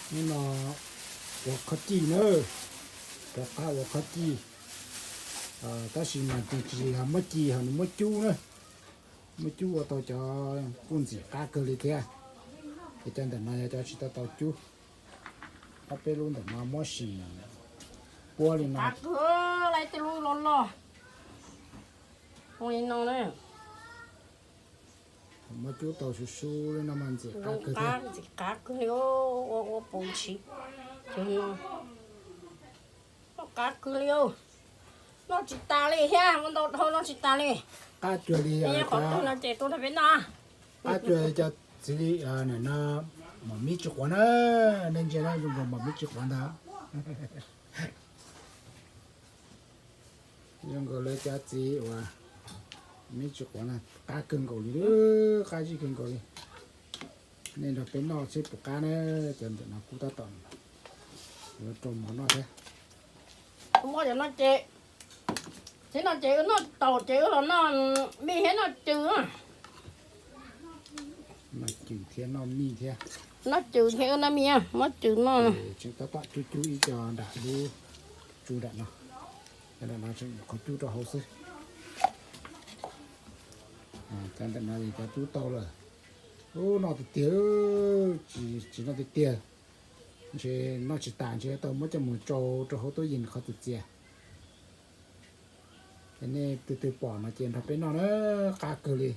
Hnub no ua qhob cij na, rov qab ua qhob cij, tab sis mas nws tsis yog muab ci ho nws muab cub na, muab cub ua tau cov kuj ntxim qab kawg li thiab. Ces cov ntawm no yog cov tsis tau tau cub, ob peb lub ntawm no muab sim puab li no. Muab cub tau su su li no mas ntxim qab kawg thiab. Ntxim qab kawg li, ua ua pus ntshis, noj qab kawg li, noj tsis tas li thiab, ua ntau dhau noj tsis tas li. Qab cuag li, qhov twg no ces tuaj nrog peb noj. Qab cuag cov txiv no, mom mib tsis quav na, nej ntsia na, zoo nkaus mom mib tsis quav ntag. Zoo nkaus lawv cov txiv uas mib tsis quav na, qab kawg nkaus li, qab zib kawg nkaus li. Nej nrog peb noj seb puas qab na, cov ntawm no kuj tab tom yuav rau mov noj thiab. Muab cov no ces, thiab no ces wb noj taum ces wb los noj mij thiab noj cw. Noj cw thiab noj mij thiab. Noj cw thiab wb noj mij, muab cw noj. Tseem tab tom cub cub ib co nram lub tsu nram no, cov nram no tseem qhov cub rau hauv xwb. Cov ntawm no cov cub tau lawm. Ub, noj tiag tiag, tsis noj tiag tiag, ntshe noj tsis tas ntshe tau muab coj mus tsau rau hauv tub yees qhov txias txias. Ces nej tus twg pom no ces nrog peb noj na, qab kawg li.